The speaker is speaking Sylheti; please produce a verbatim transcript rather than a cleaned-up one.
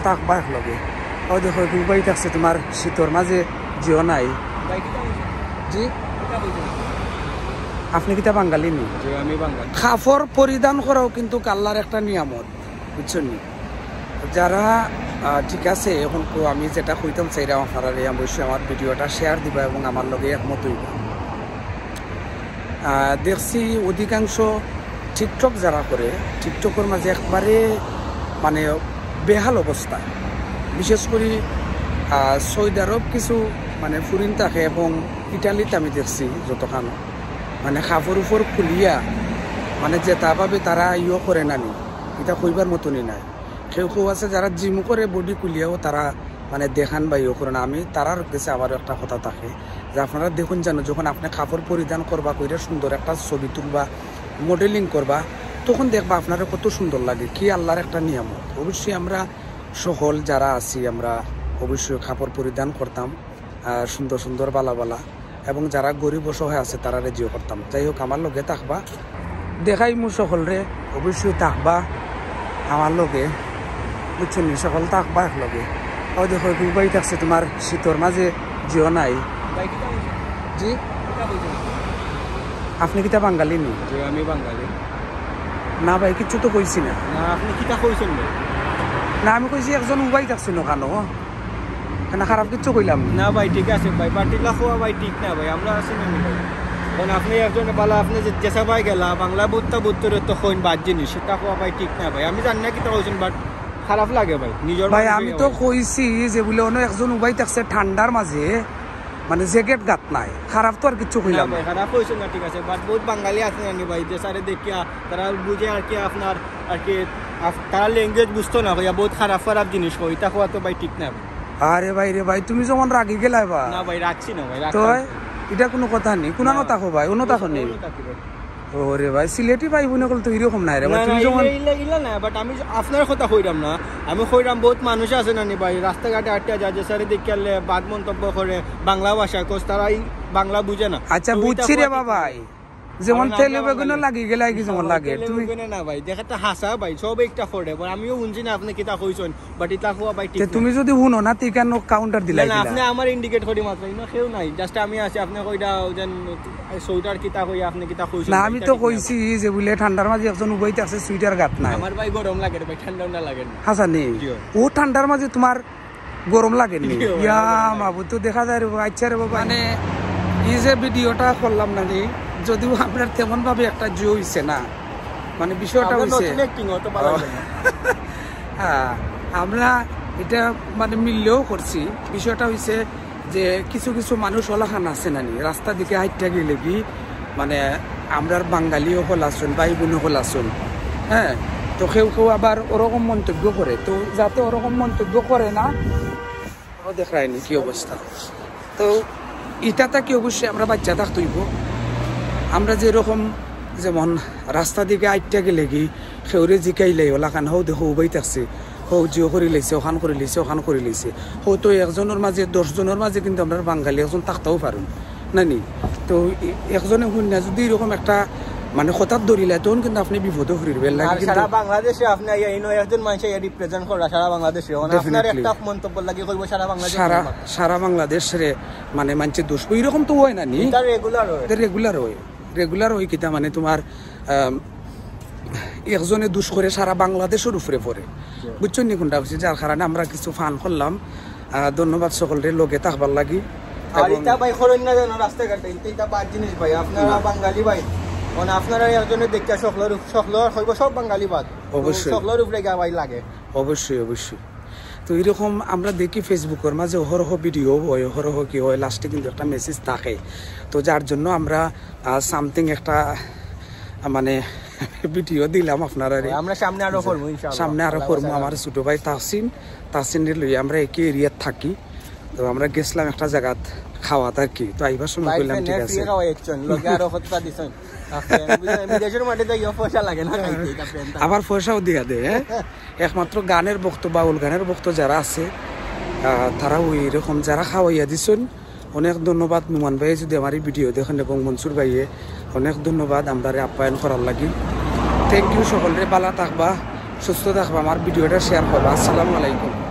থাকবা এক লগে। ও দেখো, দুবাই থাকছে তোমার শীতর মাঝে জিও নাই। জি? আপনি কিতা বাঙালি নি? জি, আমি বাঙালি। কাপড় পরিধান করাও কিন্তু আল্লাহর একটা নিয়ামত, বুঝছো নি? যারা, আহ, ঠিক আছে, এখন তো আমি যেটা কইতাম চাইরাম আপনারা, অবশ্যই আমার ভিডিওটা শেয়ার দিবা এবং আমার লগে একমত হইবা। আহ, দেখছি অধিকাংশ টিকটক যারা করে, টিকটকর মাঝে একবারে মানে বেহাল অবস্থা। বিশেষ করি, আহ, সৌদি আরব কিছু মানে ফুরিন থাকে এবং ইটালিতে আমি দেখছি যতখান মানে কাপড় উপর খুলিয়া মানে যেটা ভাবে তারা ইয়ে করে নানি, এটা কইবার মতনই নাই। কেউ কেউ আছে যারা জিম করে বডি খুলিয়াও তারা মানে দেখান বা ইয়ে করে না। আমি তারার গেছে আবার একটা কথা থাকে যে আপনারা দেখুন যেন যখন আপনি কাপড় পরিধান করবা, কইরা সুন্দর একটা ছবি তুলবা, মডেলিং করবা, তখন দেখবা আপনারা কত সুন্দর লাগে, কি আল্লাহর একটা নিয়ামত। অবশ্যই আমরা সকল যারা আছি আমরা অবশ্যই কাপড় পরিধান করতাম, আহ, সুন্দর সুন্দর বালা বালা, এবং যারা গরিব অসহায় আছে তারারে জিও করতাম। যাই হোক, আমার লগে থাকবা, দেখাইমু সকলরে, অবশ্যই থাকবা আমার লগে, বুঝছো নি? সকল থাকবা এক লগে। ও দেখো, দুবাই থাকছে তোমার শীতর মাঝে জিও নাই। জি? আপনি কিতা বাঙালি নি? জি, আমি বাঙালি। না ভাই, কিচ্ছু তো কইছি না। না, আপনি কিতা কইছেন ভাই? না, আমি কইছি একজন উবাই থাকছে না কেন? না, খারাপ কিচ্ছু কইলাম না। না ভাই, ঠিক আছে ভাই, বাটিলা খোয়া ভাই ঠিক না ভাই, আমরা আছি না ভাই। এখন আপনি একজন বালা, আপনি যে, যে সবাই গেলা, বাংলা বুত্তা বুত্তরে তো কইন বাদ জিনিস, সেটা খোয়া ভাই ঠিক না ভাই। আমি জানি না কিতা কইছেন, but খারাপ লাগে ভাই, নিজের ভাই, মানুষের আমি তো ভাই। কইছি যে বলে অন্য একজন উবাই থাকছে ঠান্ডার মাঝে, মানে জ্যাকেট গাত নাই, খারাপ তো আর কিচ্ছু না কইলাম ভাই, না। খারাপ কইছেন না, ঠিক আছে, but বহুত বাঙালি আছে জানি ভাই, যে স্যারে দেখিয়া তারা বুঝে আর কি আপনার, আর কি আপ-, তারা ল্যাঙ্গুয়েজ বুঝতো না কইয়া বহুত খারাপ খারাপ জিনিস কই, এটা খোয়া তো ভাই ঠিক না ভাই। আরে ভাই রে ভাই, তুমি যেমন রাগি গেলায় বা। না ভাই, রাখছি না ভাই, তো রাখতাম। এটা কোনো কথা নেই, কোন না। কথা কো ভাই, অন্য কথা নেই। অন্য কথা কি ভাই? ওরে ভাই, সিলেটি ভাই বোন অকল তো এরকম নাই রে ভাই, না, তুমি না, যেমন ইলা, ইলা, ইলা না, but আমি যে আপনার কথা কইরাম না, আমি কইরাম বহুত মানুষ আছে না নি ভাই, রাস্তাঘাটে আটকে যায়, যে স্যারে দেখিয়ালে বাদ মন্তব্য করে বাংলা ভাষায়, cause তারা এই বাংলা বুঝে না। আচ্ছা, তো ওইটা বুঝছি রে কওয়া ঠিক বাবা, না। যেমন কারণ তেলে আমরা বেগুনে বাঙালি। লাগি গেলে কি যেমন না, লাগে, তেলে তুমি বেগুনে না ভাই, দেখা তো হাসা ভাই, সব একটা করে, but আমিও শুনছি না আপনি কিতা কইছেন, but এটা খোয়া ভাই ঠিক তে না। তুমি যদি শুনো না, তুই কেন কাউন্টার না, দিলাই না, দিলা? আপনি আমার ইন্ডিকেট করি মাত্র, ইনো কেউ নাই, just আমি আছি, আপনি কইটা ওই যেন সোয়েটার কিতা কই, আপনি কিতা কইছেন না, ভাই, আমি এটা তো ঠিক না। কইছি যে বুলে ঠান্ডার মাঝে একজন উবাইতে আছে, সোয়েটার গাত নাই। আমার ভাই গরম লাগে রে ভাই, ঠান্ডা উন্ডা লাগে না। হাসানি? জি। ও ঠান্ডার মাঝে তোমার গরম লাগে নি? জি, ভাই, ইয়া আমার গরম লাগে। মাবুদ, তো দেখা যায় রে বাবা, আচ্ছা রে বাবা। মানে, এই যে ভিডিওটা করলাম না নি, যদিও আপনার তেমন ভাবে একটা জিও হইছে না, মানে বিষয়টা আমরা হইছে নতুন acting, অত ভালো ও। লাগে না। হ্যাঁ, আমরা এটা মানে মিললেও করছি। বিষয়টা হইছে যে কিছু কিছু মানুষ ওলাখান আছে না নি, রাস্তা দিকে হাইটটা গেলে কি মানে আমরার বাঙালি অকল আছইন, ভাই বোন অকল আছইন, হ্যাঁ, তো কেউ কেউ আবার ওরকম মন্তব্য করে, তো যাতে ওরকম মন্তব্য করে না, ও দেখরায়নি কি অবস্থা। তো ইটা থাকি অবশ্যই আমরা বাচ্চা থাকতে হইব। আমরা যেরকম যেমন রাস্তা দিকে আইটটা গেলে কি কেউরে জিকাইলাই ওলাখান, হো দেখো উবাই থাকছে, হো জিও করি লাইছে, ওখান করি লাইছে, ওখান করি লাইছে, হো তো একজনের মাঝে দশ জনের মাঝে কিন্তু আমরা বাঙালি একজন থাকতেও পারুন না নি? তো এ-, একজনে হুন না যদি এরকম একটা মানে কথাত ধরিলে তখন কিন্তু আপনি বিপদে ঘুরিবেন লাগে আর কিন্তু সারা বাংলাদেশে আপনি আইয়া ইনো একজন মানুষ আইয়া রিপ্রেজেন্ট করা সারা বাংলাদেশে, মানে আপনার Definitely। একটা মন্তব্য লাগে কইব সারা বাংলাদেশে সারা, সারা বাংলাদেশরে মানে মানছে দুষ, এরকম তো হয় না নি? এটা রেগুলার হয়। এটা রেগুলার হয়, রেগুলার হয় কিতা মানে তোমার, আম, একজনে দুষ করে সারা বাংলাদেশের উপরে পড়ে, বুঝছেন নি কোনটা হচ্ছে? যার কারণে আমরা কিছু ফান করলাম। আহ, ধন্যবাদ সকলরে লগে থাকবার লাগি। আর এবং ইটা ভাই করেন না যেন রাস্তাঘাটে, ইটা, ইটা বাদ জিনিস ভাই, আপনারা না। বাঙালি ভাই, মানে আপনারা একজনে দেখিয়া সকলর উপ-, সকলর হইব সব বাঙালি বাদ। অবশ্যই। সকলর উপরে গা ভাই লাগে। অবশ্যই, অবশ্যই। তো এরকম আমরা দেখি Facebook-র মাঝে অহরহ ভিডিও হয়, অহরহ কি হয়, লাস্টে কিন্তু একটা মেসেজ থাকে। তো যার জন্য আমরা, আহ, something একটা, আহ, মানে ভিডিও দিলাম আপনারা। আমরা সামনে আরো করবো ইনশাআল্লাহ। সামনে আরো আল্লাহ করবো। বাঁচাইলে। আমার ছোট ভাই তাহসিন, তাহসিনরে লই আমরা একই এরিয়াত থাকি। তো আমরা গেছিলাম একটা জায়গাত খাওয়াত আর কি। তো আইবার সময় ভাই, কইলাম, ফ্রেন্ডে ঠিক আছে। ফ্রি খাওয়াই একজন, লগে আরো কতটা দিছেন। আপনি, আমি বুঝলাম, বিদেশের মাটিত গিয়া পয়সা লাগে না খাইতে, এটা ফ্রেন্ড। আবার পয়সাও দিয়া দেয়, হ্যাঁ? একমাত্র গানের ভক্ত, বাউল গানের ভক্ত যারা আছে, আহ, তারা ওই রকম যারা খাওয়াইয়া দিছেন। অনেক ধন্যবাদ নোমান ভাইয়ে যদি আমার এই ভিডিও দেখেন এবং মনসুর ভাইয়ে অনেক ধন্যবাদ আমরারে আপ্যায়ন করার লাগি। Thank you সকলরে, ভালা থাকবা, সুস্থ থাকবা, আমার ভিডিওটা শেয়ার করবা। আসসালামু আলাইকুম।